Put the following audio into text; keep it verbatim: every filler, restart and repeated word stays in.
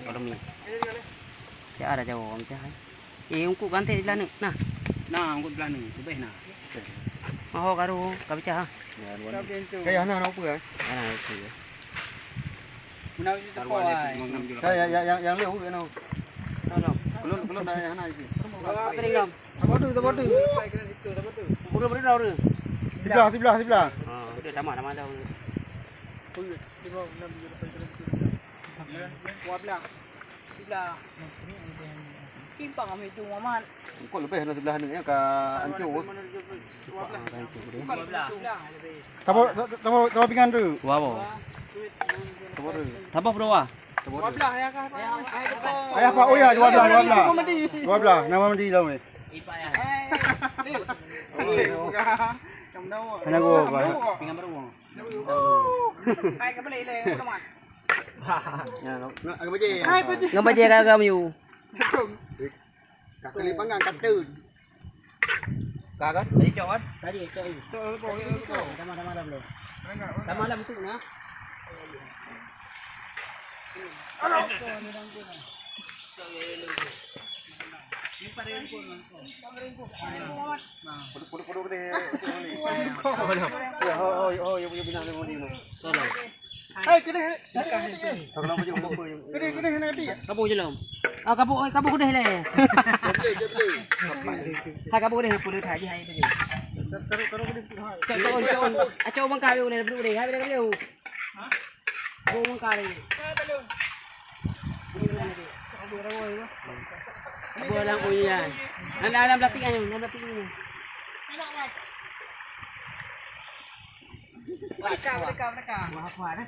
Kalau mi. Cak ada jauh, macam hai. Eh, ungkup ganti di belakang, nah. Nah, ungkup belakang, lebih nah. Maho karu, ka pecah, ha? Kayak hana, hana apa, eh? Hana apa, ya. Guna itu teko, ai. Kayak yang, yang, yang leuh, no. No, no. Belum, belum dah, hana itu. Apa tadi, Ngam? Apa tu, apa tu? Apa tu, apa tu? Udah, udah, udah. Sebelah, sebelah, sebelah. Ha, udah, tamah, tamah dah, udah. Dua belah. Sebelah. Simpang kami tu, Muhammad. Engkau lebih dah sebelah ni, ya, ka hancur. Dua belah. Simpang kami tu. Sabar, sabar, sabar pinggan tu. Wah, wah. Sabar tu. Sabar, bro, wah. Sabar tu. Dua belah, ya, kan? Ayah, Pak, oh ya, dua belah, dua belah. Dua belah, nama mandi dah, weh. Anak gua, Pak. Pinggan baru. Hai, ka balik leh, aku dah mat. Ya, nak, nak, nak bajik. Hai, bajik. Ngon bajik agam you. Ka kali panggang, ka teun. Ka kan? Tadi cok kan? Tadi cok you. Cok, cok, cok. Sama-sama dah belum? Sama dah betul nah. Alah. Hai, kena. Kena, kena, kena. Kabu je lom. Ah, kabu, eh, kabu kudeh leh. Hai, kabu kudeh, puluh tadi, hai, tadi. Cok, cok, cok. Acok bangka dulu, dulu, dulu. Hai, dulu, dulu. Bung kali. Abu dalam kuya. Dalam, dalam plastik ni, dalam plastik ni. Mereka, mereka, mereka. Wah, apa dah?